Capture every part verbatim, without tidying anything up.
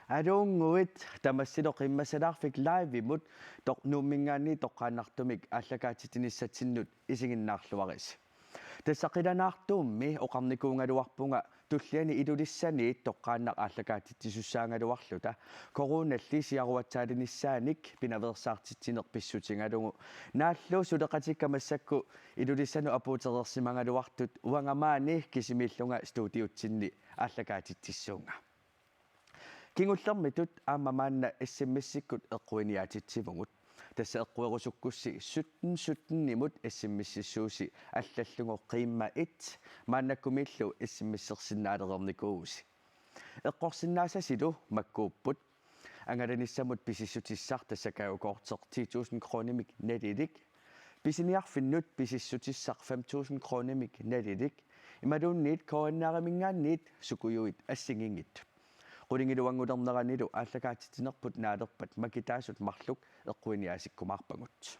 Aluunnguit, tamassilu Qiimmassalaarfik Live-imut toq-, Nuumminngaanniit toqqaannartumik aallakaatitsinissatsinnut isiginnaarluarisi. Tassa qilanaartuummi oqarnikuugaluarpunga tulliani Ilulissaniit toqqaannaq aallakaatitsisussaagaluarluta coronalli siaruatsaalinissaannik pinaveersaartitsineq pissutigalugu. Naallu suleqatikka massakkut Ilulissanut apuutereersimagaluartut uanga maani kisimiillunga studiutsinni aallakaatitsissuunga. Kingullermitut aamma maanna S M S-ikkut eqquiniaatitsivugut. Tassa eqquerusukkussi sytten sytten-imut S M S-issuusi allallugu Qiimma et, maannakkumiillu S M S-ersinnaalereernikuuvusi. Eqqorsinnaassasilu makkuupput. Angalanissamut pisissutissaq, tassa gavekorteq ti tusind kronimik nalilik. Pisiniarfinnut pisissutissaq fem tusind kronimik nalilik. Imaluunniit K N R-iminngaanniit sukujuit assigiinngitsut. Qulingiluanngulerneranilu aallakaatitsinerput naalerpat makitaasut marluk eqquiniaasikkumaarpagut.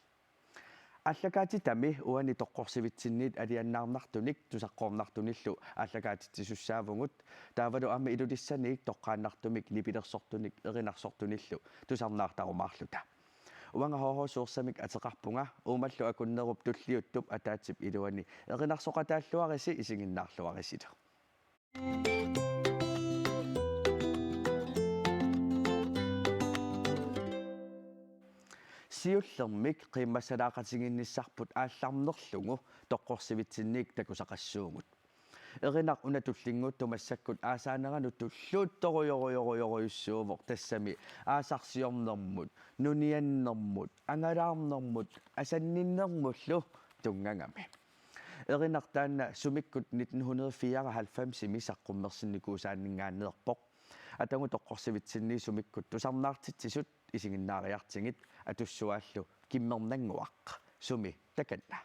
Aallakaatitami uani toqqorsivitsinniit alianaarnartunik tusaqqoornartunillu aallakaatitsisussaavugut, taavalu aamma Ilulissaniit toqqaannartumik nipilersortunik erinarsortunillu tusarnaartarumaarluta. Uanga H H Suursamik ateqarpunga, uumallu akunnerup tulliuttup ataatsip iluani erinarsoqataalluarisi isiginnaarluarisilu. Siullermik qiimmassalaaqatigiinnissarput aallarnerlugu toqqorsivitsinniit takusaqassuugut. Erinaq una tullinnguuttoq massakkut aasaaneranut tulluuttorujorujorujorujussuuvoq, tassami aasarsiornermut, nuniannermut, angalaarnermut, asanninnermullu tunngagami. Erinaq taanna sumikkut nitten hundrede fireoghalvfems-imi saqqummersinnikuusaanninngaanneerpoq. Atagu toqqorsivitsinniit sumikkut tusarnaartitsisut isiginnaariartigit, atussuaallu Kimmernannguaq, sumi takanna.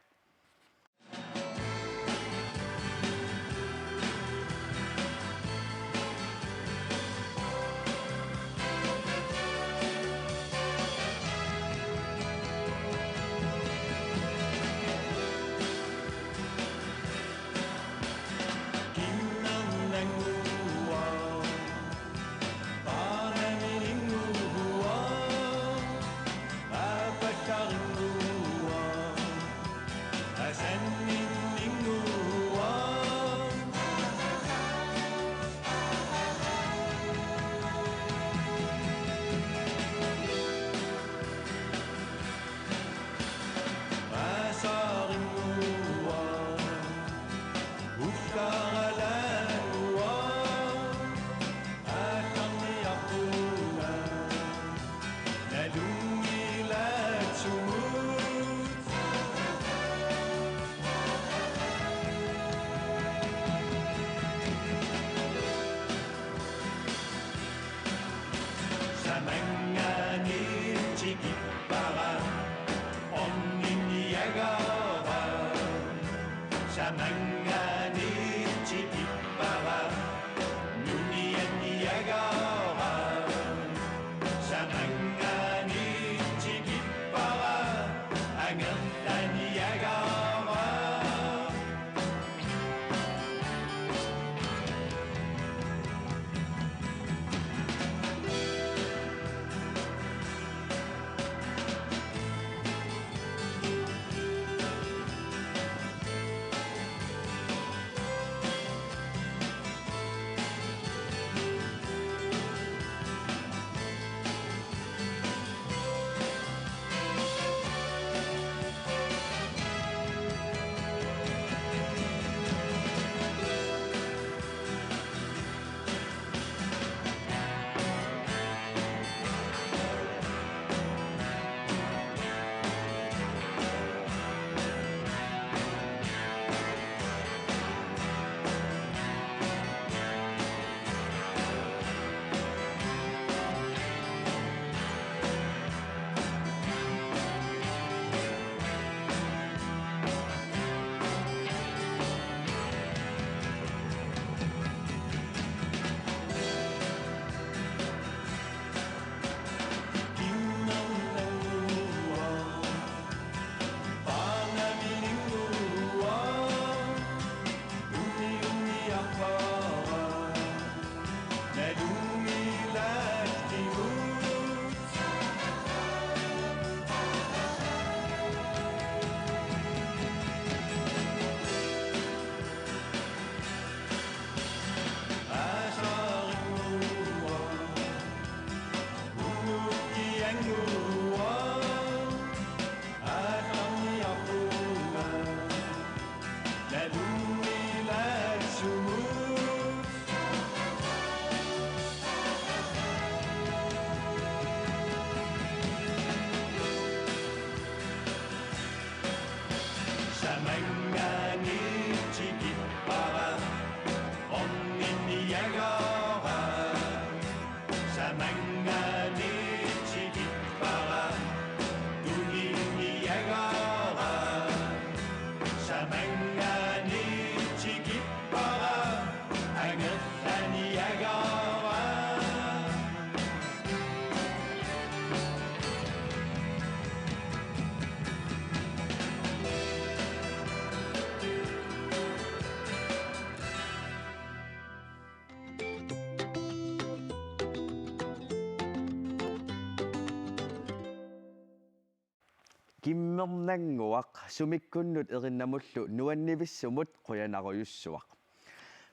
Qimmernannguaq sumikkunnut erinnamullu nuannivissumut qujanarujussuaq.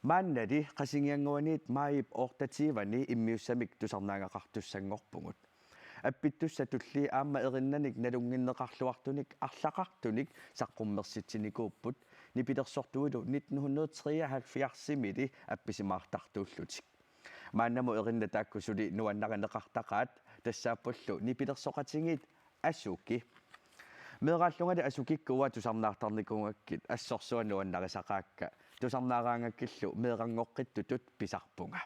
Maannali Qasigiannguaniit maajip otteogtyve-ani immiussamik tusarnaagaqartussanngorpugut. Appittussatulli aamma erinnanik nalunnginneqarluartunik arlaqartunik saqqummersitsinikuupput nipilersortuilu nitten hundrede treoghalvfjerds-imili appisimaartartuullutik. Maannamut erinnat taakku suli nuannarineqartaqaat, tassaappullu nipilersoqatigiit Asuki. Meeraallungali Asukikkut tusarnaartarnikuugakkit assorsuaq nuannarisaqaakka, tusarnaaraangakkillu meeranngoqqittutut pisarpunga.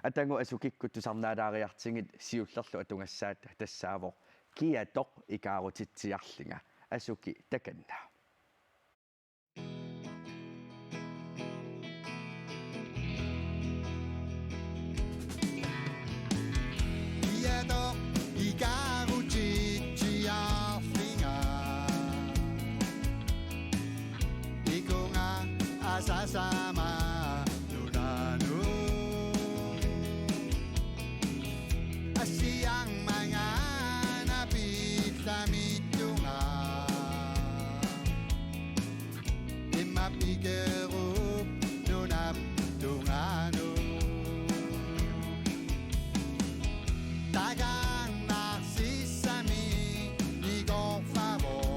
Atagu Asukikkut tusarnaalaariartigit siullerlu atugassaat tassaavoq Kiatoq ikaarutitsiarlinga. Asuki, takanna. Kiatoq ikaarutitsiarlinga. Ikunga asasama nunanut. Assiarmanga napillamittunga. Immaqa pikerup nunap tungaanut. Tagarnaq sissami nikorfavoq.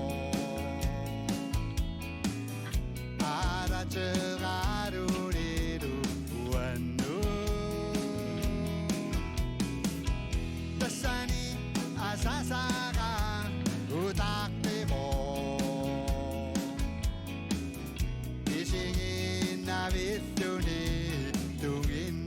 Aalaterarunilu uannut. Tassani asasara utaqqivoq. Isigiinnavilluni tunginnut.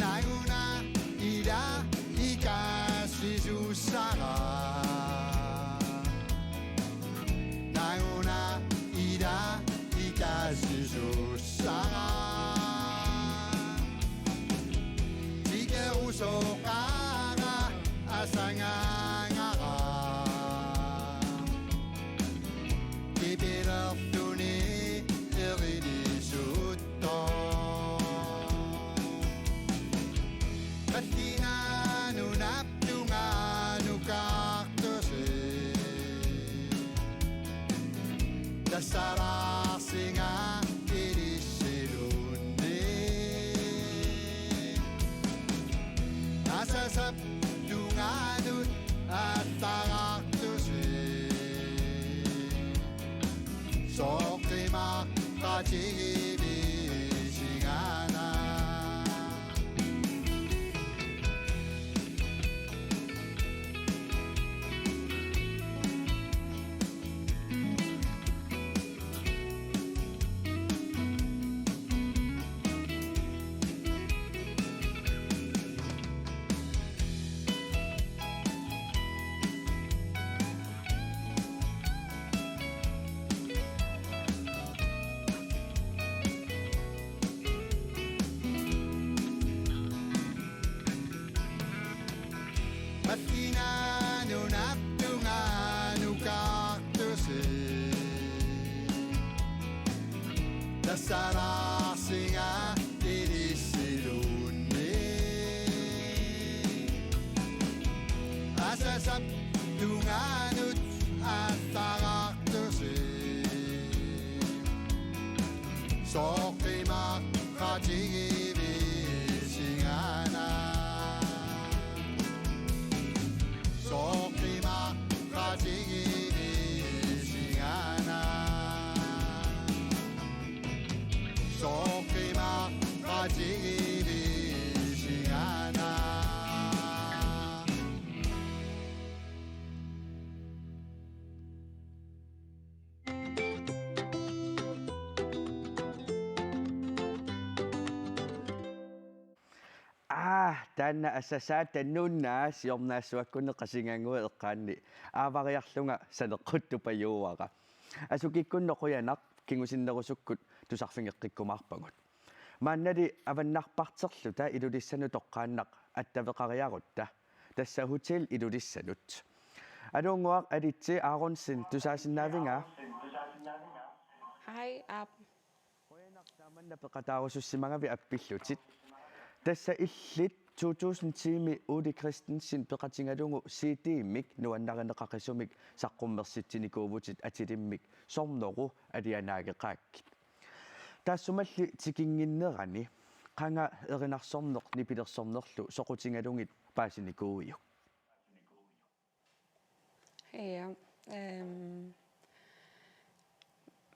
Nanguna ila ikassisussara. Nanguna ila ikassisussara. Tikerusoqara asangangara. Nipilerluni erinisuttoq. Pattinaanunap tungaanut ikaartusi. Tassalaarsinga ilissiluunniit. Asasap tungaanut aallarartusi. Sooq qimaqqatigivisigana. Pattinaanunap tungaanut ikaartusi. Tassalaarsinga ilissiluunniit. Asasap tungaanut aallarartusi. Sooq qimaqqatigivisigana. Sooq qimaqqatigivisigana. Tigivisigaana. Aa, taanna assasaata nunna siornaassuakkunni Qasigiannguit eqqaanni aavariarlunga saneqquttupajuuara. Asukikkunni qujanaq, kingusinnerusukkut tusarfigeqqikkumaarpagut. Maannali avannarparterluta Ilulissanut toqqaannaq attaveqariarutta. Tassa Hotel Ilulissanut. Aluunnguaq Alitsi Aronsen, tusaasinnaaviga? Hej, aap. Qujanaq taamanna peqataarusussimagavit appillutit. Tassa illit to tusind ti-mi Ole Christensen peqatigalugu C D-mik nuannarineqaqisumik saqqummersitsinikuuvutit atilimmik Sornoru alianaageqaakkit. Taassumalu tikinnginnerani qanga erinarsorneq nipilersornerlu soqutigalugit paasinikuuiuk? Ja, ehm,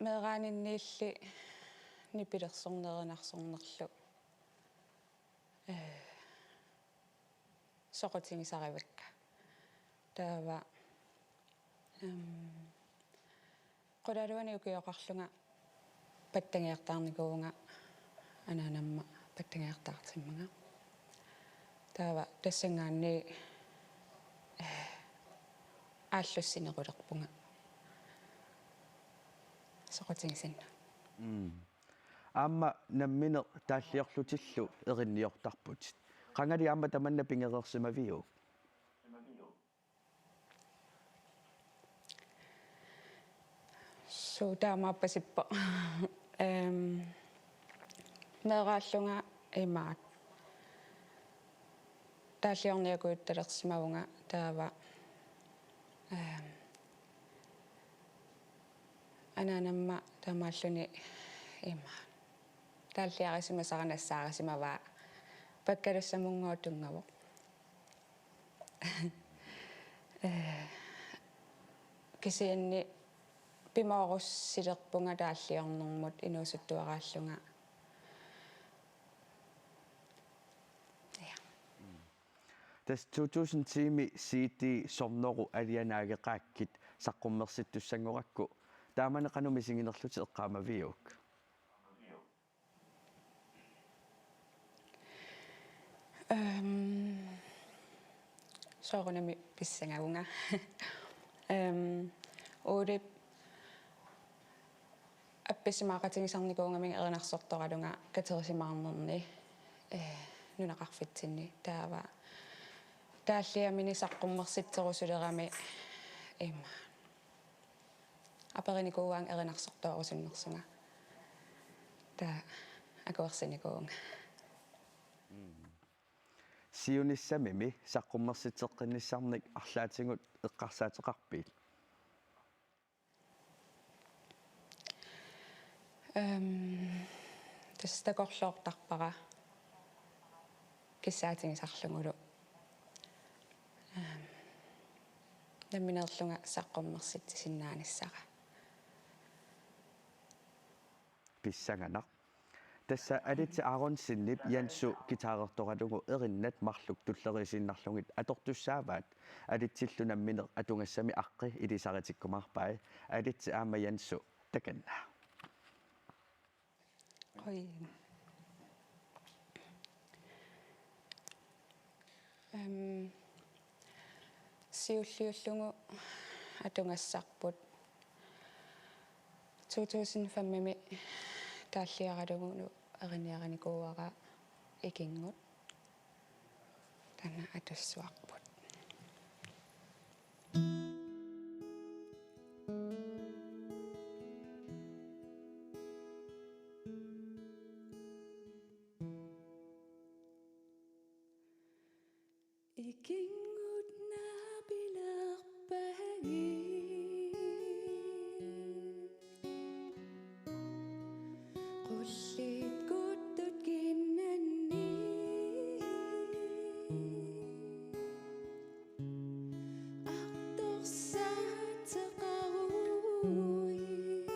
meeraaninniilli nipilersorneq erinarsornerlu, eh, soqutigisarivakka. Taava, ehm, qulaluani ukioqarlunga pattagiartaarnikuuvunga anaanama pattagiartaartimmanga. Taava tassanngaanniit, eh, aallussinerulerpunga soqutigisinnaavunga. Mm. Aamma nammineq taalliorlutillu erinniortarputit. Qangali aamma tamanna pigereersimaviuk? Suu, taamaappasippoq. Ehm, meeraallunga imaat. Taalliorniakujuttalersimavunga taava, ehm, anaanama taamaalluni imaat. Taalliarisimasara nassaarisimavaa pakkalussamunngooq tunngavoq. Eh, kisianni pimoorussilerpunga taalliornermut inuusuttuaraallunga. Ja. Tassa to tusind ti-mi C D Sornoru alianaageqaakkit saqqummersittussanngorakku taamani qanoq misiginerlutit eqqaamaviuk? Ehm, soorunami pissangavunga. Ehm, Olep appisimaaqatigisarnikuugamik erinarsortoralunga katerisimaarnerni, eh, nunaqarfitsinni taava taalliamini saqqummersitserusulerami ima aperinikuuaanga erinarsortoorusunnersunga. Taava akuersinikuuvunga. Mm. Siunissamimi saqqummersitseqqinnissarnik arlaatigut eqqarsaateqarpit? Ehm, tassa takorloortarpara kissaatigisarlugulu. Ehm, nammineerlunga saqqummersitsisinnaanissara. Pissanganaq. Tassa Alitsi Aronsenip Jansu guitarertoralugu erinnat marluk tulleriiinnarlugit atortussaavaat, Alitsillu nammineq atugassami aqqi ilisaritikkumaarpai. Alitsi aamma Jansu, takanna. Oj. Ehm, siulliullugu atugassarput. To tusind fem-imi taalliaralugu erinniarinikuuara Ikinngut. Taanna atussuarput. Ikinngut naapilerpagit. Qulliit kuttut kinnanni. Artorsaateqaruit.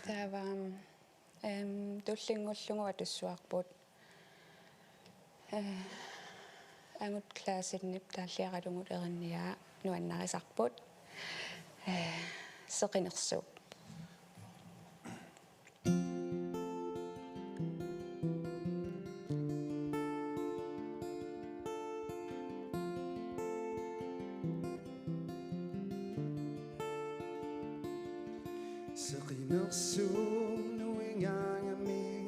Taava, em, tullinnguullugu atussuarput. Eh, angut Claasenip taalliaralugu erinniaa nuannarisarput. Eh, Seqinersuup. Seqinersuup nuingaangamik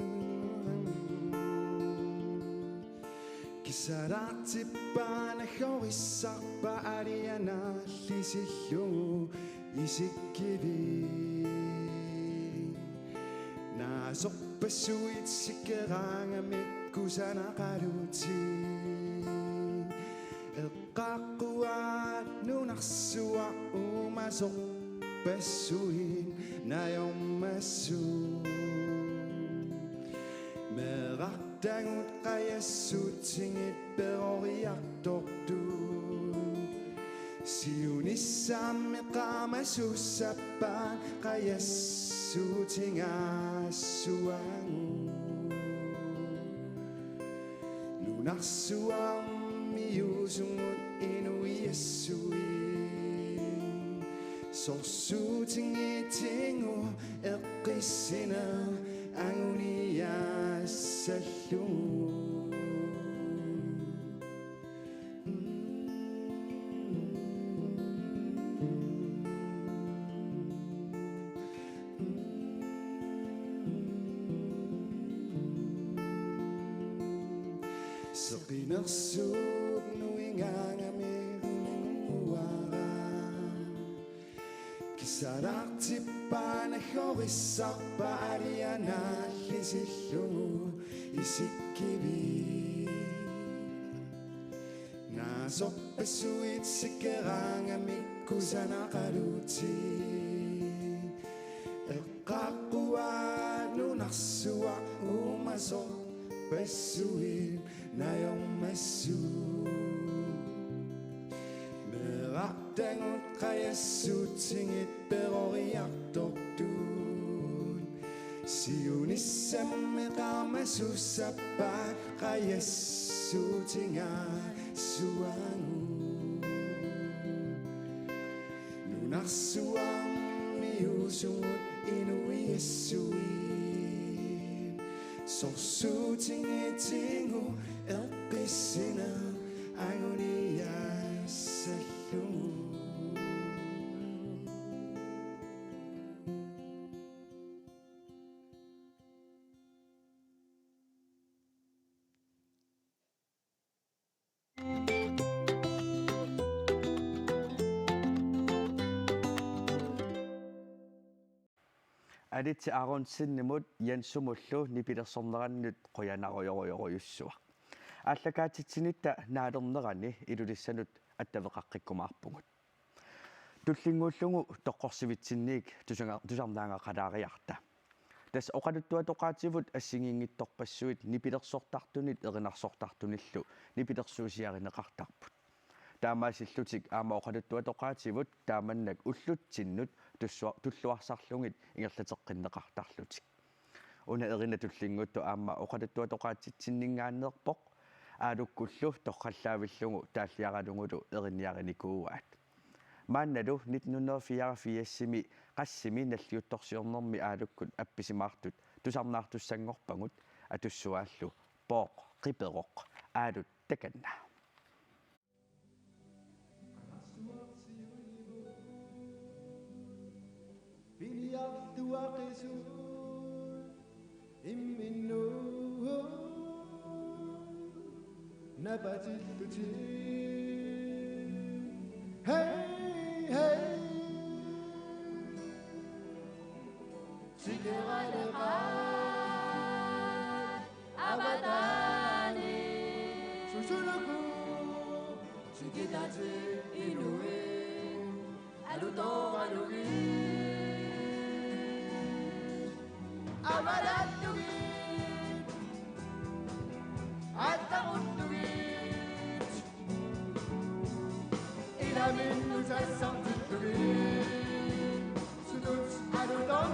kisalaartippaat naggorisarpaat alianaallisillugu isikkivik. Naasorpassuit sikeraangamik kusanaqalutik. Eqqaaqqua nunarsuaq uumasorpassuit najormassuk. Meerartagut qajassutigit peroriartortut. Siunissami qaamasussappaat qajassutigit assuagut. Nunarsuarmi usugut inuiassuit. Sorsuutigitigut eqqissineq anguniassallugu. Seqinersuup nuingaangamik uninguara. Kisalaartippaat naggorisarpaat alianaallisillugu isikkivik. Naasorpassuit sikeraangamik kusanaqalutik. Eqqaaqqua nunarsuaq uumasorpassuit najormassuk. Meerartagut qajassutigit peroriartortut. Siunissami qaamasussappaat qajassutigit assuagut. Nunarsuarmi usugut inuiassuit. Sorsuutigitigut eqqissineq anguniassallugu. Alitsi Aronsenimut Jensumullu nipilersornerannut qujanarujorujorujussuaq. Aallakaatitsinitta naalernerani Ilulissanut attaveqaqqikkumaarpugut. Tullinnguullugu toqqorsivitsinniit tusanga-, tusarnaagaqalaariarta. Tassa oqaluttuatoqaativut assigiinngitsorpassuit nipilersortartunit erinarsortartunillu nipilersuusiarineqartarput. Taamaasillutik aamma oqaluttuatoqaativut taamannak ullutsinnut tussua-, tulluarsarlugit ingerlateqqinneqartarlutik. Una erinat tullinnguuttut aamma oqaluttuatoqaatsitsinninngaanneerpoq, Aalukkullu torrallaavillugu taalliaralugulu erinniarinikuuaat. Maannalu nitten hundrede fireogfirsimi qassimi nalliuttorsiornermi Aalukkut appisimaartut tusarnaartussanngorpagut, atussuaallu Pooq Qiperoq, Aalut takanna. Piniartuaqisut imminnut napatillutik. Hey, hey. Sikeraleqaat avataani. Susunuku sikitati inuit alutooralugit. Avalattugit. Attaruttugit. Ilaminnut sassartittugit. Sutut alutoor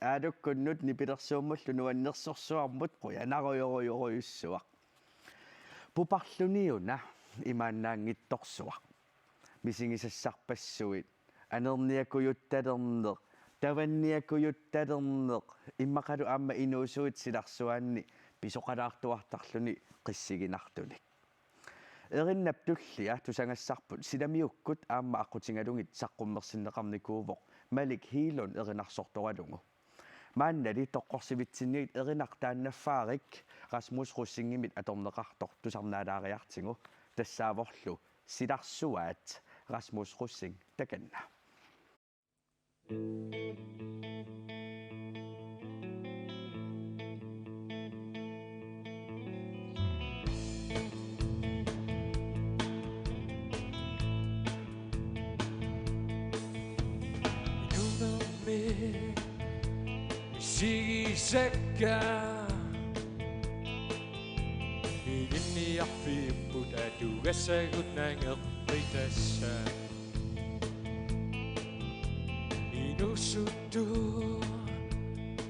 Aalukkunnut nipilersuummullu nuannersorsuarmut qujanarujorujorujussuaq. Puparluniuna imaannaanngitsorsuaq. Misigisassarpassuit, anerniakkujuttalerneq, tavanniakkujuttalerneq, immaqalu aamma inuusuit silarsuaanni pisoqalaartuartarluni qissiginartunik. Erinnap tullia tusagassarput silamiukkut aamma aqqutigalugit saqqummersinneqarnikuuvoq Malik Hegelund erinarsortoralugu. Maannali toqqorsivitsinnit erinaq taannaffaarik Rasmus Rosingimit atorneqartoq tusarnaalaariartigu, tassaavorlu Silarsuaat. Rasmus Rosing takanna. Inuunermi misigisakka, ilinniarfiupput atugassagut nangerpitassa. Inuusuttut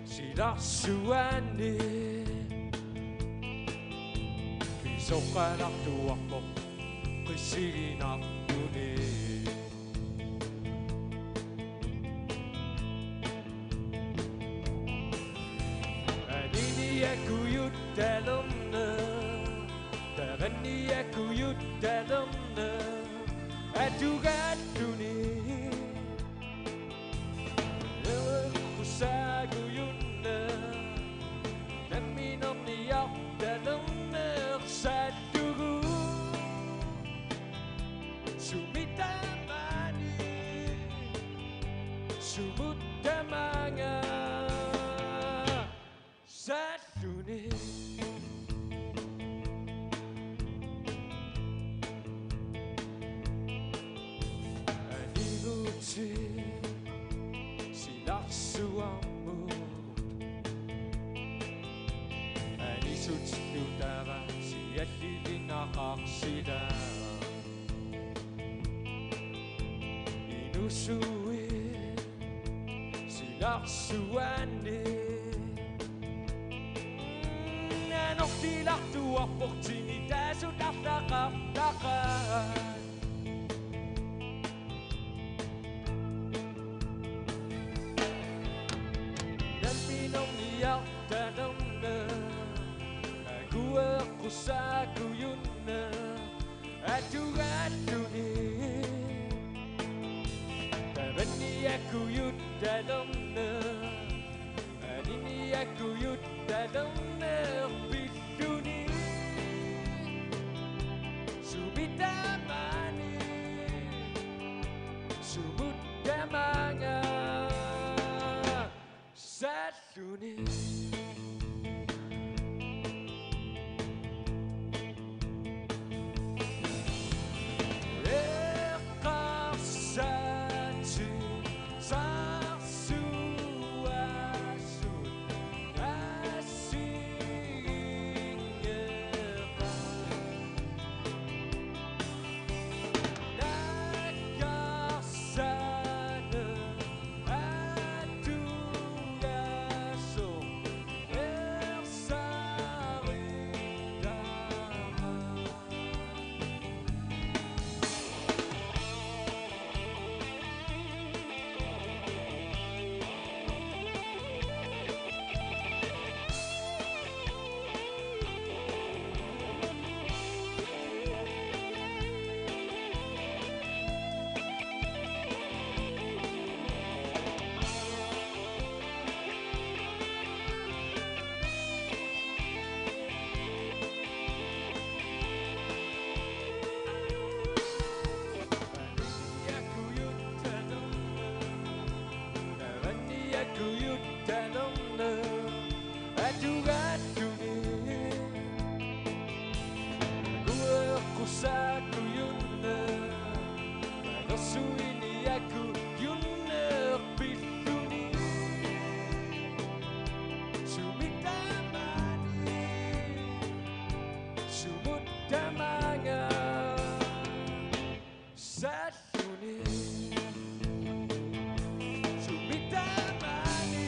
silarsuaanni pisoqalaartuarpoq qissiginartunik. Aniniakkujuttalerneq, tavanniakkujuttalerneq atugaalluni. Eqqussaagujunneq, namminerniartalerneq saallugu. Sumi tamaani, sumut tamaanga saalluni. Anivutit silarsuarmut, anisutitut taava siallilinaqarsilaaq. Inuusuit silarsuaanni anortilaartuarpoq tinitaasut arlaqartaqaat. Namminerniartalerneq akueqqussaagujunneq atugaalluni. Tavanniakkujuttalerneq, aniniakkujuttalerneq pilluni. Sumi tamaani, sumut tamaanga saalluni. Eqqarsaatit saarsuaasut assigiinngeqaat. Nakkarsaanneq atugassasoq ersaritama. Atugaalluni. Akueqqussaagujunneq, anersuiniakkujunneq pilluni. Sumi tamaani, sumut tamaanga saalluni. Sumi tamaani,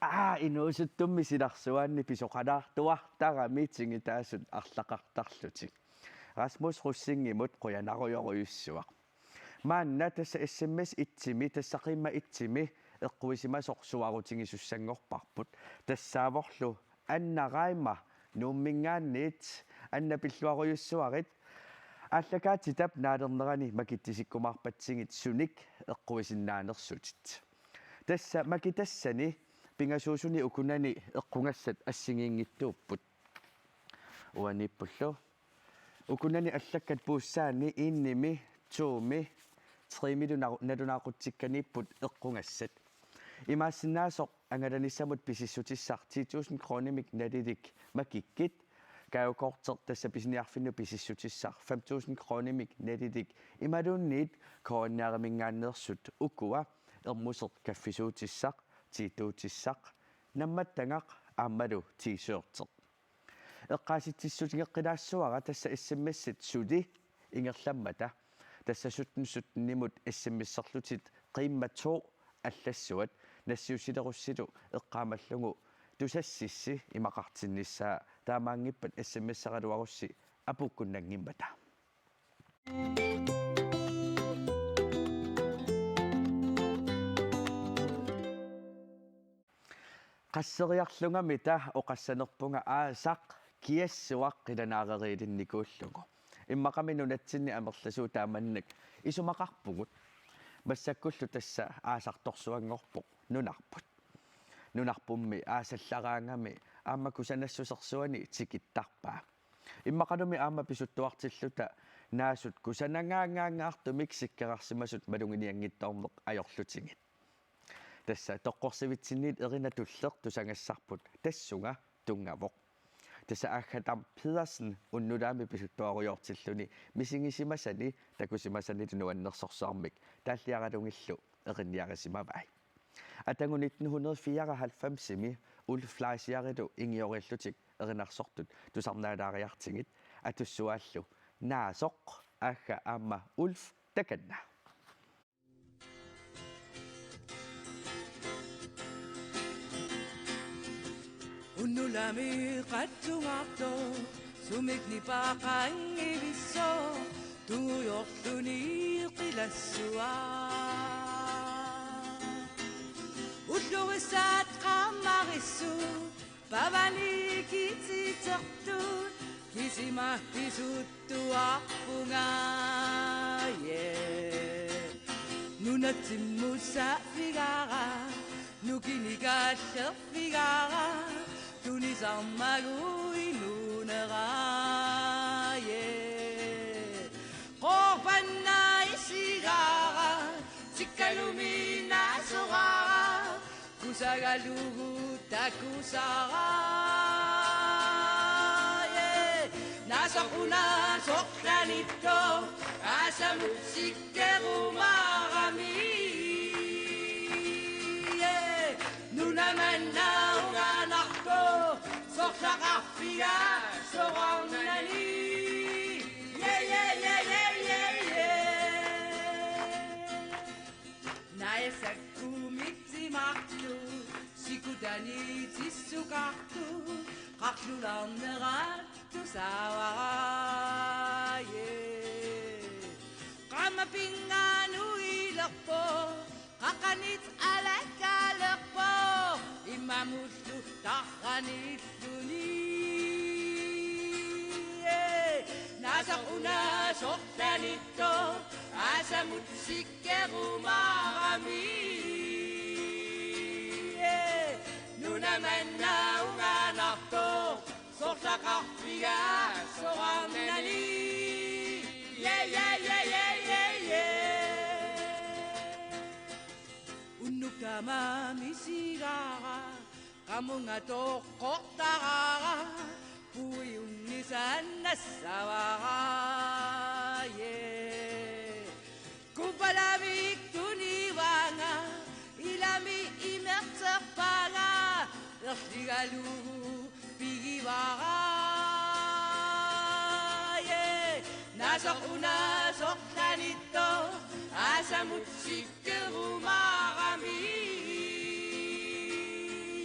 Aa, inuusuttummi silarsuaanni pisoqalaartuartarami tingitaasut arlaqartarlutik. Rasmus Rosingimut qujanarujorujussuaq. Maanna tassa S M S et-imi, tassa qiimma et-imi eqquisimasoq suaarutigisussanngorparput. Tassaavorlu Anna Reimer Nuumminngaanniit. Anna, pilluarujussuarit. Aallakaatitap naalernerani makitsisikkumaarpatsigit sunik eqquisinnaanersutit. Tassa makitassani pingasuusuni ukunani eqqugassat assigiinngitsuupput. Uaniippullu. Ukunani allakkat puussaani enimi, tomi, tremilu na-, nalunaaqutsikkaniipput eqqugassat. Imaassinnaasoq angalanissamut pisissutissaq ti tusind kronimik nalilik makikkit, gavekorteq tassa pisiniarfinnut pisissutissaq fem tusind kronimik nalilik imaluunniit K N R-iminngaanneersut ukua ermuseq kaffisuutissaq, tiituutissaq, nammattagaq aammalu T-shirteq. Eqqaasitsissutigeqqilaassuara tassa S M S-it suli ingerlammata. Tassa sytten sytten-imut S M S-erlutit qiimma to allassuat, nassiussilerussilu eqqaamallugu Tusassissi imaqartinnissaa, taamaanngippat S M S-eraluarussi apuukkunnanngimmata. Qasseriarlungamita oqassanerpunga aasaq kiassuaq qilanaareriilinnikuullugu. Immaqami nunatsinni amerlasuut taamannak isumaqarpugut. Massakkullu tassa aasartorsuanngorpoq nunarput. Nunarpummi aasallaraangami aamma kusanassusersuani tikittarpaa. Immaqalumi aamma pisuttuartilluta naasut kusanangaangaangaartumik sikkerarsimasut maluginianngitsoorneq ajorlutigit. Tassa toqqorsivitsinniit Erina Tulleq tusagassarput tassunga tunngavoq. Tassa Aagga Dam Pedersen unnulaami pisuttuarujoortilluni misigisimasani takusimasanilu nuannersorsuarmik taalliaralugillu erinniarisimavai. Atagu nitten hundrede fireoghalvfems-imi Ulf Fleischerlu ingioriillutik erinarsortut tusarnaalaariartigit, atussuaallu Naasoq, Aagga aamma Ulf takanna. Unnulami qatsungaartoq sumik nipaaqanngivissoq tungujorluni qilassuaq. Ullorissat qaammarissut pavani kitsitertut kisima pisuttuarpunga, yeah. Nunatsimmut saaffigaara, nukinnik aallerfigaara, tunisarmagu inuunera, yeah. Qorpanna isigaara, tikkalumi naasoraara, kusagalugu takusara, yeah. Naasoq una sorlanittoq aasamut sikkerumaarami, yeah. Nuna manna ungaanartoq sorlaqarfiga soraarnani, yeah, yeah, yeah. Naasakkumitsimaartut, sikutani tissukaartut, qarlulaarnerat tusaavara, yeah. Qaammat pingaarnerpoq, qaqqanit alakkaalerpoq, immamullu tarranilluni, yeah. Naasoq una sorlanittoq aasamut sikkerumaarami, yeah. Nuna manna ungaanartoq sorlaqarfiga soraarnani, yeah, yeah, yeah. Taama misigara, qamunga toqqortagara, puiunnisaannassavara, yeah. Kupalamik tunivanga, ilami imerterpanga, erligalugu pigivara, yeah. Naasoq una sorlanittoq, aasamut sikkerumaarami,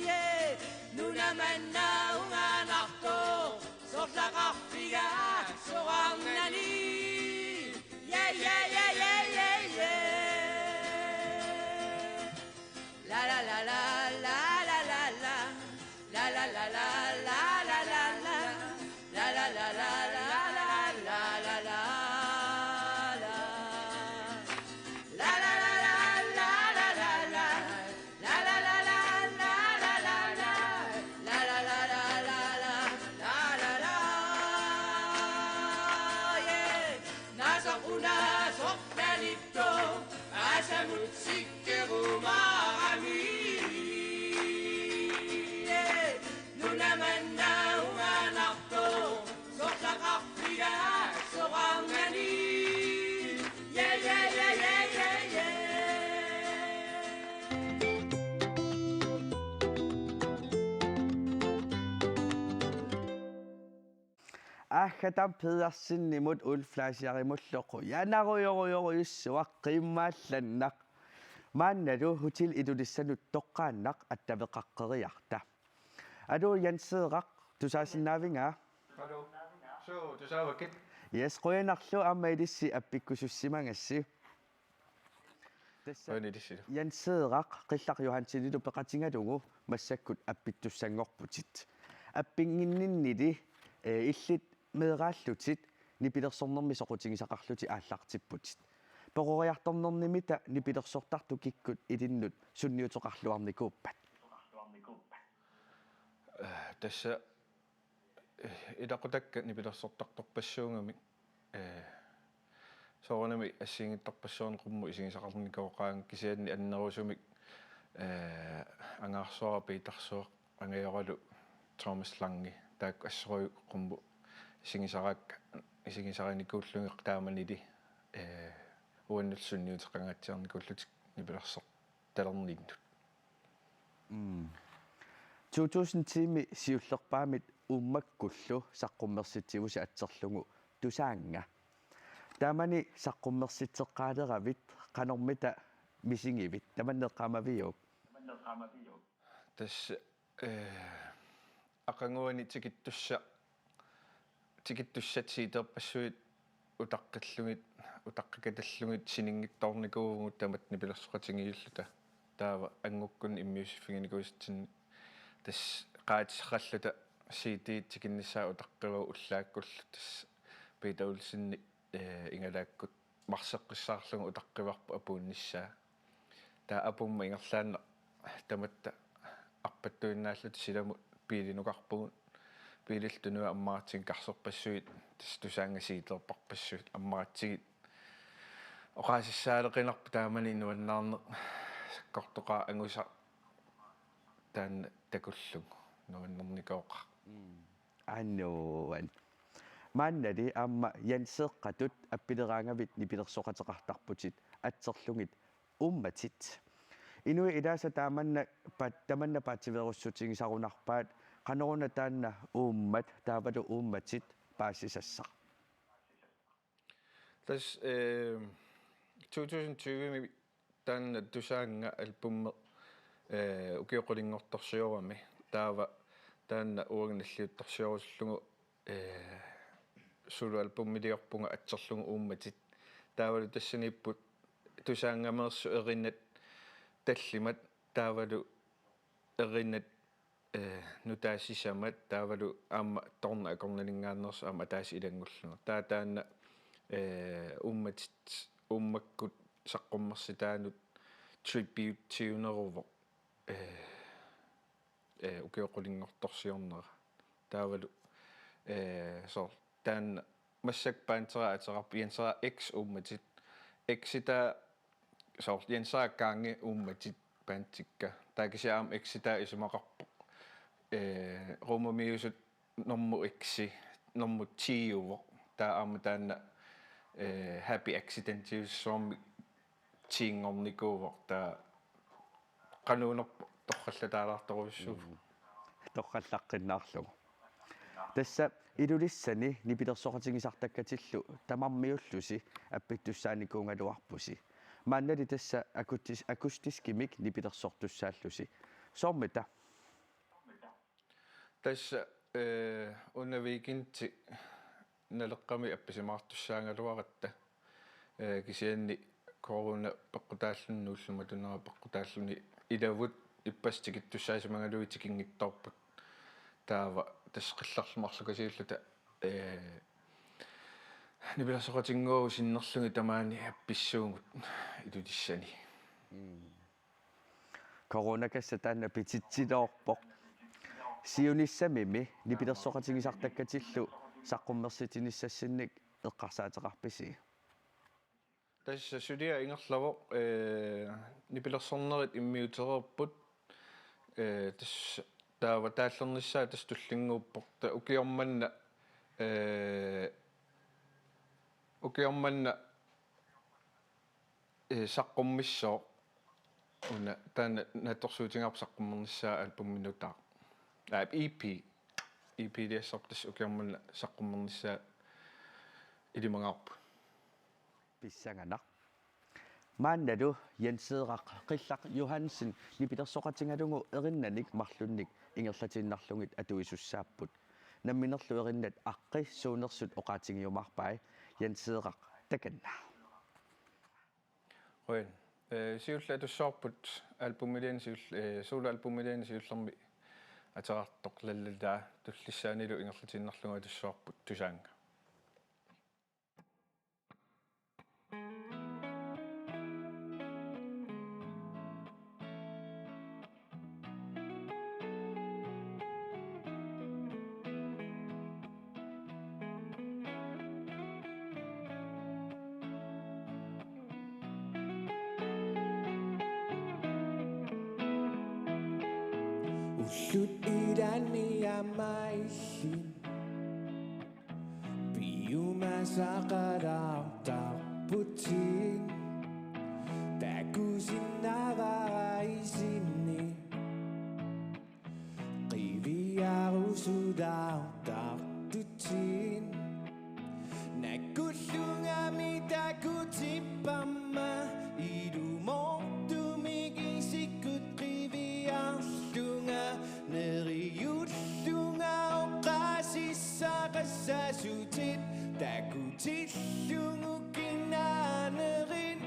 yeah. Nuna manna unganartoq, sorlaqarfiga soraarnani, yeah, yeah, yeah. La la la la la la la la. La la la la la la la la. La la la la la la la la la. La la la la la la la la. La la la la la la la la. La la la la la la la la la. Yeah. Naasoq una sorlanittoq, aasamut sikkerumaarami, yeah. Nuna manna unganartoq, sorlaqarfiga soraarnani, yeah, yeah, yeah. Agatha Pedersenimut Ulf Lassiarimullu qujanarujorujorujussuaq, qiimmaallannaq. Maannalu Hotel Ilulissanut toqqaannaq attaveqaqqeriarta. Aluu, Jens Heerak, tusaasinnaavinga? Aluu. Suu, tusaavakkit? Yes, qujanarlu aamma ilissi appikkusussimagassi. Tassa Qujan ilissilu. Jens Heerak, Qillaq Johansenilu peqatigalugu massakkut appittussanngorputit. Appinnginninnili, eh, illit meeraallutit nipilersornermi soqutigisaqarlutit aallartipputit. Peroriartornernimita nipilersortartut kikkut ilinnut sunniuteqarluarnikuuppat? Tassa ilaqutakka nipilersortartorpassuugamik, eh, soorunami assigiinngitsorpassuarnik qummut isigisaqarnikuugakkit, kisianni annerusumik, eh, Angaarsuaq Piitarsuaq angajoralu Thomas Lange, taakku assorujuk qummut isigisaraakka, isigisarinikuullugit taamanili, eh, uannut sunniuteqangaatsiarnikuullutik nipilersortalerninnut. Mm. To tusind ti-mi siullerpaamit Uummakkullu saqqummersitsivusi atserlugu Tusaannga. Taamani saqqummersitseqqaaleravit, qanormita misigivit? Tamanna eqqaamaviuk? Tassa, eh, aqaguani tikittussa-, tikittussat C D-rpassuit utaqqillugit, utaqqikatillugit sininngitsoornikuuvugut tamatta nipilersoqatigiilluta. Taava anngukkunni immiussiffiginikuusatsinni tassa qaatissaqalluta C D tikinnissaa utaqqivagut ullaakkullu, tassa Peter Olsenip, eh, igalaakkut marseqqissaarlugu utaqqivarput apuunnissaa. Taava apuummat ingerlaannaq tamatta arpattuinnaalluta silamut biilinukarpugut. Biilillu tunuani ammaratsigit karserpassuit, tassa Tusaannga C D-rparpassuit ammaratsigit. Oqaasissaaleqinarpoq taamani nuannaarneq, sakkortoqaaq angusaq taanna takullugu nuannernikooqaaq. Mm. Anuan. Maannali aamma Jenseeqqatut appileraangavit nipilersoqateqartarputit atserlugit Uummatit. Inuit ilaasa taamanna pa-, tamanna paatsiveerussutigisarunarpaat, qanoruna taanna Uummat taavalu Uummatit paasisassaq? Tassa, eh, to tusind tyve-mi taanna Tusaannga albumi, eh, ukioq qulinngortorsiorami. Taava taanna uagut nalliuttorsiorusullugu, eh, soloalbumiliorpunga atserlugu Uummatit. Taavalu tassaniipput Tusaanngameersut Erinat tallimat, taavalu Erinat, eh, nutaat sisamat, taavalu aamma Tornaq akornanninngaanneersoq aamma ataaseq ilanngulluni. Taava taanna, eh, Uummatit, Uummakkut saqqummersitaanut tribute-iuneruvoq, eh, eh, ukioq qulinngortorsiornera. Taavalu, eh, soorlu taanna massakkut banderaa ateqarpoq Jenseraa X Uummatit. X-itaa soorlu Jenseraa gange Uummatit. bandikka. Taava kisianni aamma X-i taava isumaqarpoq. Ee, Ruumamiusut normu X-i, normu ti-uvoq. Taava aamma taanna, ee, happy accidentiusoq, ti-nngornikuuvoq. Taava qanuunerpoq torrallataalaartorujussuuvoq. Mm. Torrallaqqinnaarlugu. Tassa Ilulissani nipilersoqatigisartakkatillu tamarmiullusi appittussaanikuugaluarpusi. Maannali tassa akustis-, akustiskimik nipilersortussaallusi. Soormita? Tassa, ee, una weekend Naleqqami appisimaartussaagaluaratta. Ee, kisianni corona peqqutaalluni, nuullumatunera peqqutaalluni, ilavut ippassaq tikittussaasimagalugit tikinngitsoorput. Taava tassa qillerlu marlukasiulluta, ee, nipilersoqatinnguagut sinnerlugit tamaani appissuugut Ilulissani. Mm. Coronakassaq taanna pititsiloorpoq. Siunissamimi nipilersoqatigisartakkatillu saqqummersitsinissassinnik eqqarsaateqarpisi? Tassa suliaq ingerlavoq, ee, nipilersornerit immiutereerput, ee, tassa taava taallernissaa tassa tullinnguuppoq, taava ukioq manna, ee, ukioq manna, ee, saqqummissooq. Una taanna naatsorsuutigaarput saqqummernissaa albumip nutaaq. Aa, E P. E P-liassarput, tassa ukioq manna saqqummernissaa ilimagaarput. Pissanganaq. Maannalu Jens Heerak Qillaq Johansen nipilersoqatigalugu erinnanik marlunnik ingerlatiinnarlugit atuisussaapput. Namminerlu erinnat aqqi suunersut oqaatigiumaarpai. Jens Heerak, takanna. Qujan. Ee, siulleq atussavarput, albumiliani siul-, ee, soloalbumiliani siullermi ateqartoq Lallallaa, tullissaanilu ingerlatiinnarlugu atussavarput Tusaannga. Ullut ilaanni aamma illin piumasaqalaartarputit, takusinnaavara isinni qiviarusulaartartutit. Nakkullungami takutipparma ilumoortumik isikkut qiviarlunga, neriullunga oqaasissaqassasutit takutillugu kinaanerit.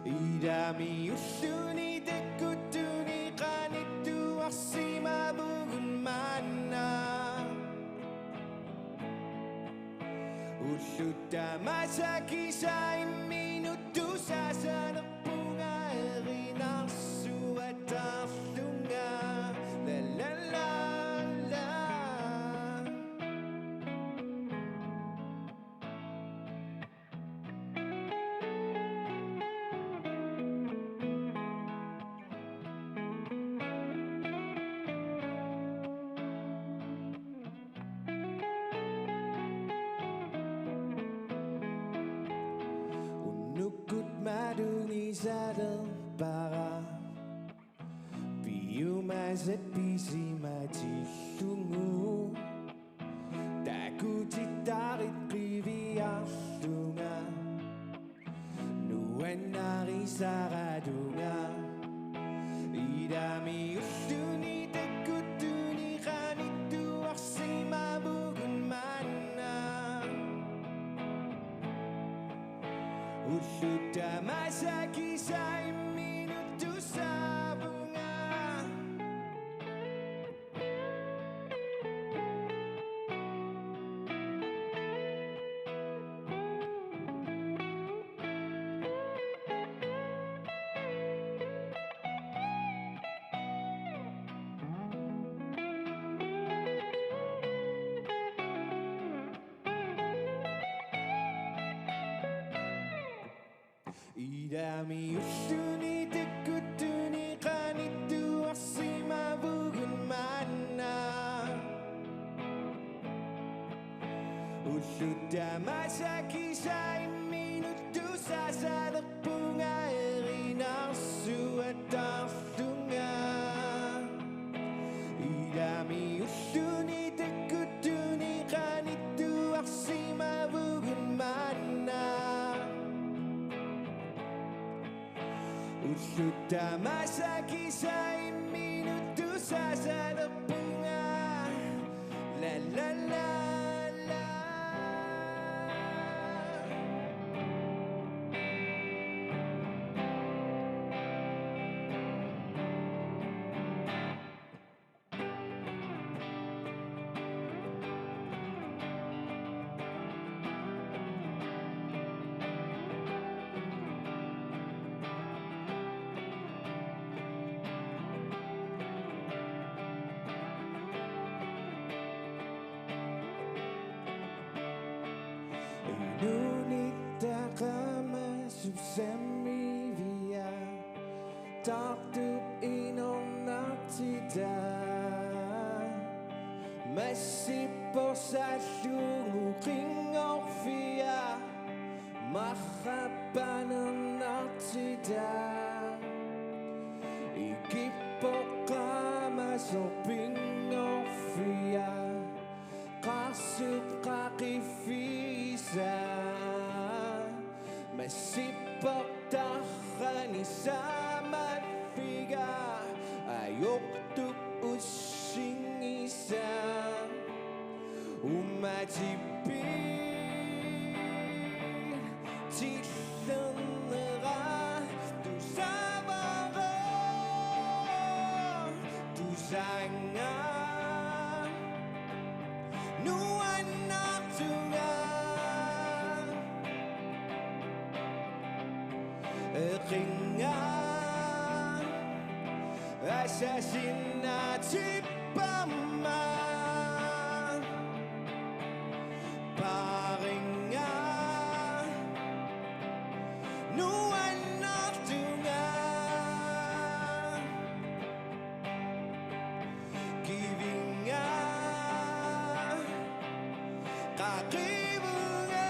Ilami ulluni takkuttuni qanittuarsimavugut maanna. Ullut tamaasa kisa imminut tusaasanerpunga erinarsuataarlunga. La, la, la, la. Unnukkut malugisalerpara piumasat pisimatillugu. Takutittarit qiviarlunga, nuannarisaralunga. Ilami ulluni takkuttuni qanittuarsimavugut maanna. Ullut tamaasa kisa imminut tusaavunga. Ilami ulluni takkuttuni Ullut tamaasa kisiat imminnut tusaasalerpunga erinarsuattaarlunga. Ilami ulluni takkuttuni qanittuarsimavugut maanna. Ullut tamaasa kisiat imminnut tusaasalerpunga. La, la, la, la. Inuunitta qamasup sammiviat, taartup inornartitat. Massippoq saallugu qinngorfiat, marrappanernartitat. Ikippoq qamasoq pinngorfiat, qarsup qaqiffiisa. Massippoq tarrani saamaffiga, ajortup ussinngisaa. Uummatippiit tillernera tusaavara, tusaannga nuannaartunga. Eqinnga asasinnaatippama, paarinnga nuannaartunga. Kivinnga qaqivunga.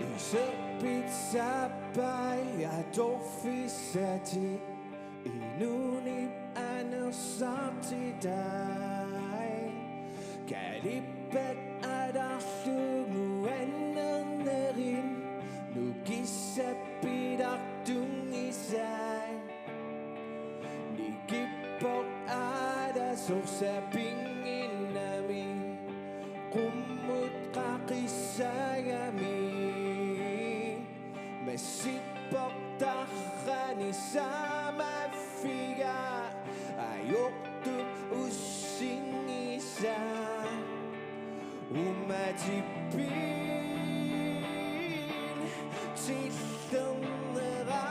Iserpit saappai atorfissatik, inuunip anersaartitai. Kalippat alarlugu annernerit, nukissap pilartunngisai. Nikippoq aalasoq sapinnginnami, qummut qaqissagami. Massippoq tarrani saamaffiga, ajortup ussinngisaa. Uummatippiit tillernera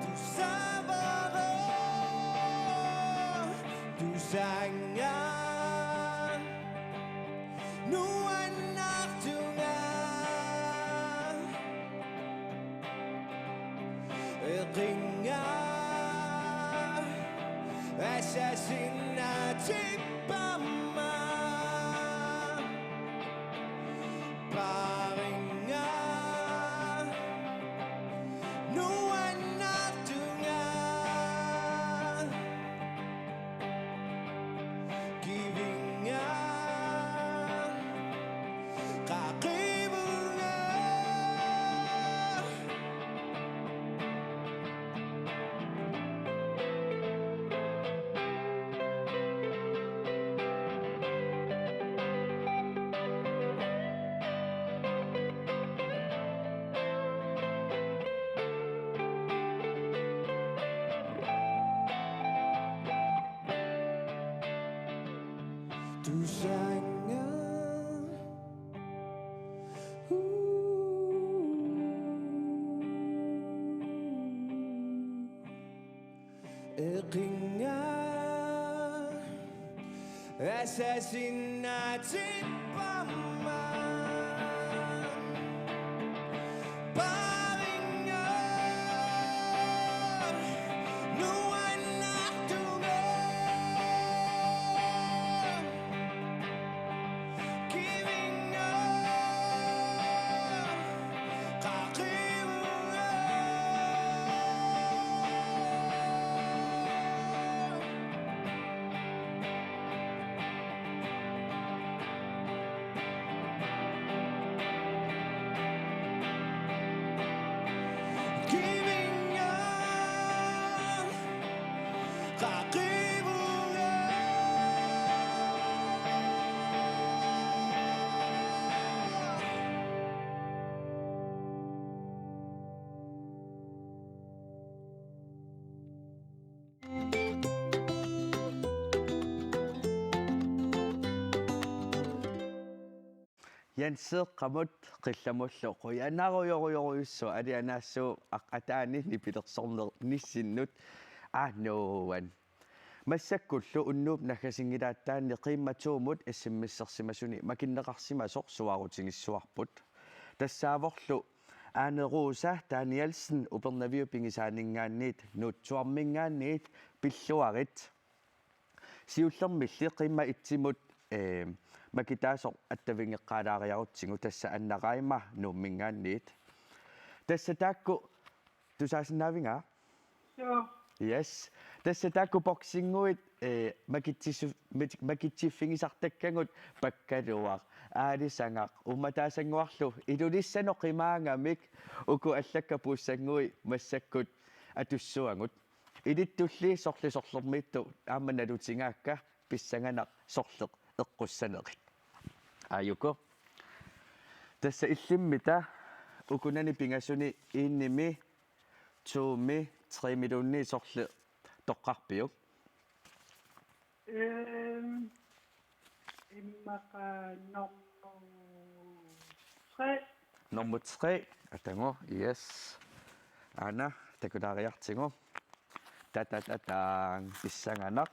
tusaavara, tusaannga nuannaartunga. Eqinnga asasinnaatippama, paarinnga nuannaartunga. Kivinnga qaqivunga. Tusaannga. Qinga asasinnaatippamma pavinga nuannartunga kivinga qaqivunga. Kivinga qaqivunga. Jenseeqqamut Qillamullu qujanarujorujorujussuaq, alianaassuup aq-, ataani nipilersorneq nissinnut. Aa, nuann'. Massakkullu unnuup naggasinngilaataani Qiimma to-mut S M S-ersimasuni makinneqarsimasoq suaarutigissavarput. Tassaavorlu Ane Rosa Danielsen Upernaviup pigisaaninngaanniit Nuutsuarminngaanniit pilluarit. Siullermilli Qiimma et-imut, ee, makitaasoq attavigeqqaalaariarutsigu, tassa Anna Raima Nuumminngaanniit. Tassa taakku tusaasinnaavigaa? Joo. Yes. Tassa taakku boksinnguit, ee, makitsissu-, mak-, makitsiffigisartakkagut pakkaluaq, aalisagaq, uummataasanguarlu Ilulissani qimaagamik, uku allakkat puussannguit massakkut atussuagut. Ilittulli sorleq sorlermiittoq aamma nalutigaakka, pissanganaq sorleq eqqussanerit. Aajuku. Tassa illimmita ukunani pingasuni enimi, tomi, tremiluunniit sorleq toqqarpiuk? Øhm, immaqa nummer tre. Nummer tre. Atagu, yes. Aana, takulaariartigu. Ta, ta, ta, ta. Pissanganaq.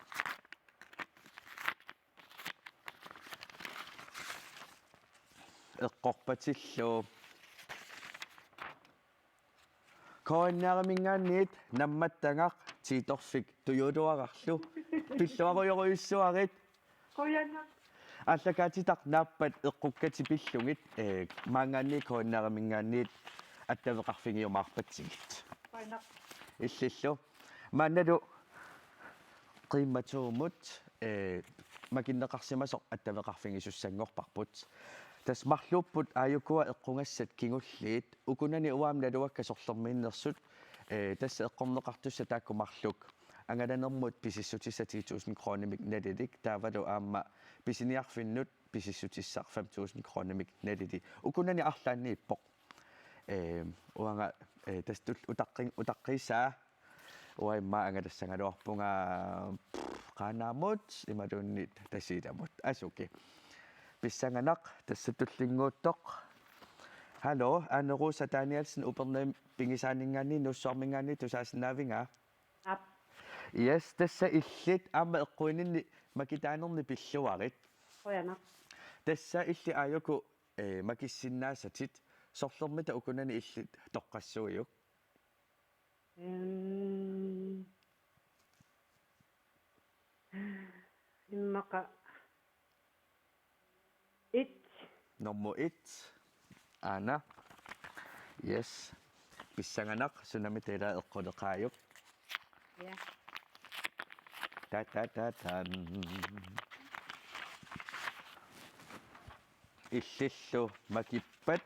Eqqorpatillu. K N R-iminngaanniit nammattagaq Tiitorfik Tujuuluararlu. Pilluarujorujussuarit. Qujanaq. Aallakaatitaq naappat eqqukkatit pillugit, ee, maanngaanniit K N R-iminngaanniit attaveqarfigiumaarpatsigit. Qujanaq. Illillu. Maannalu Qiimma to-mut, ee, makinneqarsimasoq attaveqarfigisussanngorparput. Tassa marluupput aajukua eqqugassat kingulliit, ukunani uanga naluakka sorlermiinnersut, ee, tassa eqqorneqartussat taakku marluk angalanermut pisissutissat ti tusind kronimik nalilik, taavalu aamma pisiniarfinnut pisissutissaq fem tusind kronimik nalilik. Ukunani arlaanniippoq. Ee, uanga, ee, tassa tul-, utaqqi-, utaqqiisaa. Uanga immaqa angalassagaluarpunga, pff, Qaanaamut, imaluunniit Tasiilamut. Asuki. Pissanganaq, tassa tullinnguuttoq. Hallo, Ane Rosa Danielsen, Upernaviup pigisaaninngaanniit, Nuussuarminngaanniit, tusaasinnaavigaa? Aap. Yes, tassa illit aamma eqquininni makitaanerni pilluarit. Qujanaq. Tassa illit aajuku, eh, makissinnaasatit, sorlermita ukunani illit toqqassuiuk? Øhm, immaqa et. Nummer et. Aana. Yes. Pissanganaq, sunami taava eqquleqaajuk? Ja. Ta, ta, ta, tan. Illillu makippat.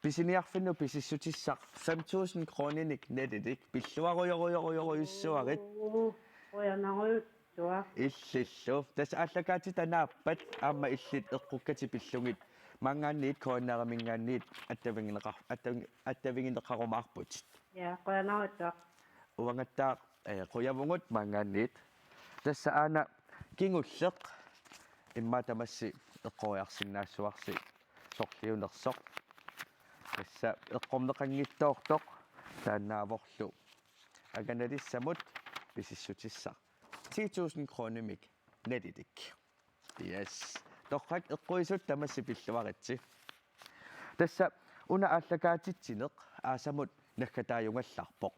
Pisiniarfinnut pisissutissaq fem tusind kroninik nalilik, pilluarujorujorujorujussuarit. Oo, qujanarujussuaq. Illillu. Tassa aallakaatitat naappat aamma illit eqqukkatit pillugit. Maanngaanniit K N R-iminngaanniit attavigineqar-, attavi-, attavigineqarumaarputit. Ja, qujanarujussuaq. Uangattaaq, eh, qujavugut maanngaanniit. Tassa aana kingulleq immaqa tamassi eqqoriarsinnaassuarsi sorliunersoq. Tassa eqqorneqanngitsoortoq taannaavorlu angalalissamut pisissutissaq ti tusind kronimik nalilik. Yes. Torrak, eqquisut tamassi pilluaritsi. Tassa una aallakaatitsineq aasamut naggataajugallarpoq.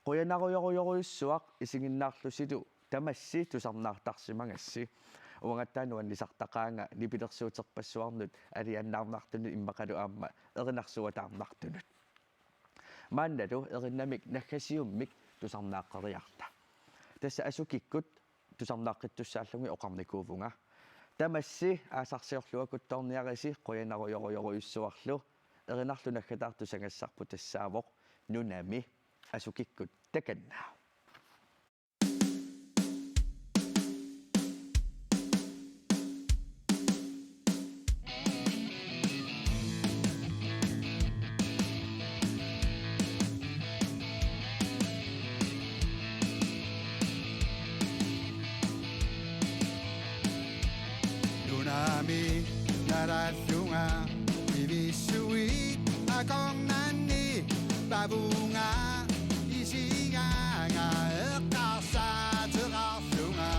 Qujanarujorujorujussuaq isiginnaarlusilu tamassi tusarnaartarsimagassi. Uangattaaq nuannisartaqaanga nipilersuuterpassuarnut alianaarnartunut immaqalu aamma erinarsuataarnartunut. Maannalu erinnamik naggasiummik tusarnaaqqeriarta. Tassa Asukikkut tusarnaaqqittussaallunga oqarnikuuvunga. Tamassi aasarsiorluakuttoorniarisi, qujanarujorujorujussuarlu, erinarlu naggataartoq sagassarput tassaavoq Nunami Asukikkut takanna. Nunami nalallunga ivissuit akornanni pavunga isigaanga eqqarsaateqarlunga.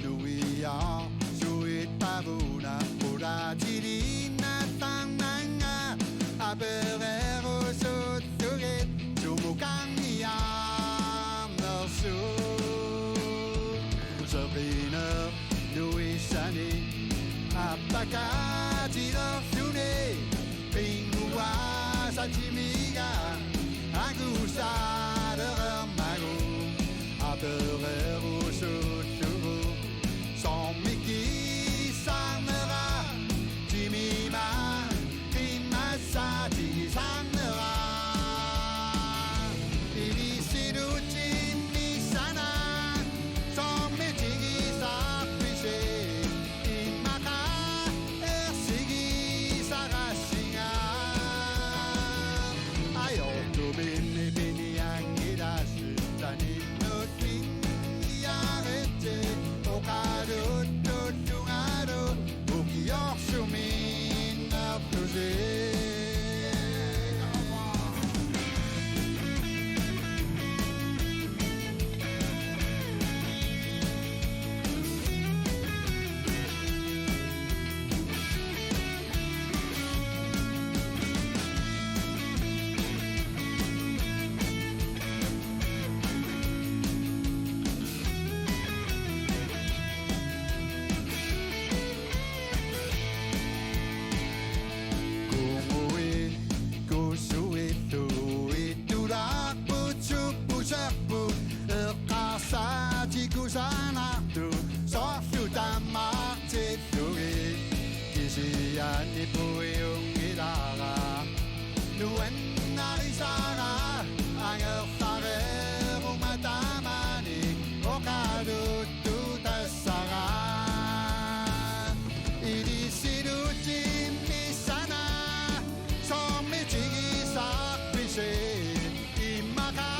Nuiarsuit pavuna qulaatilinnassarnanga apererusullugit sumukarniarnersut. Seqineq nuissani appakaatilerluni pinnguaasa timiga angusaalereermagu apererusullugu. Soormi kissarnera timima qimmassaatigisarnera. Ilissilutsinnissana soormitigisarpisi immaqa ersigisarassinga. Ajortumimmi pinianngilassi saninnut minniaritsi oqaluttuullungalu ukiorsuminnerlusi. Kuuit kusuillu ittulaarput suppuserput eqqarsaatikusanartut soorlu tammartillugit. Kisianni puiunngilara nuannarisara angerlareeruma taamani oqaluttut tassara. Ilissilutsinnissana soormitigisarpisi immaqa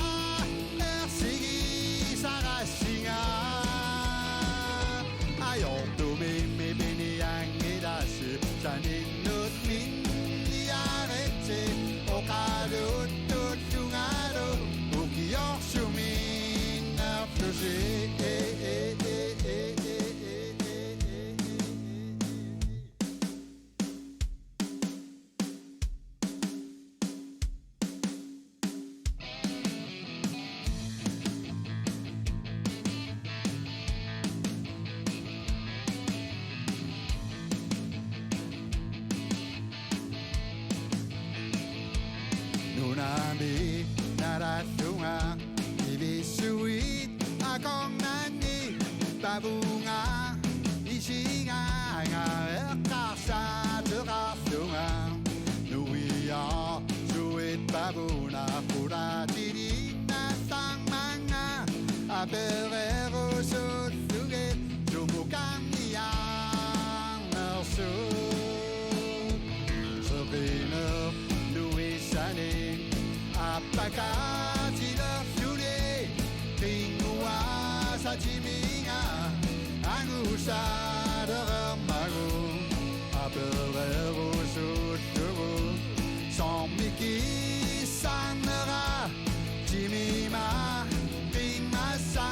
ersigisarassinga. Ajortumimmi pinianngilassi saninnut minniaritsi oqaluttuullungalu ukiorsuminnerlusi. Nunami nalallunga ivissuit akornanni pavunga isigaanga eqqarsaateqarlunga. Nuiarsuit pavuna qulaatilinnassarnanga apererusullugit sumukarniarnersut. Seqineq nuissani appakaatilerluni pinnguaasa timiga angusaalereermagu apererusullugu. Soormi kissarnera timima qimmassa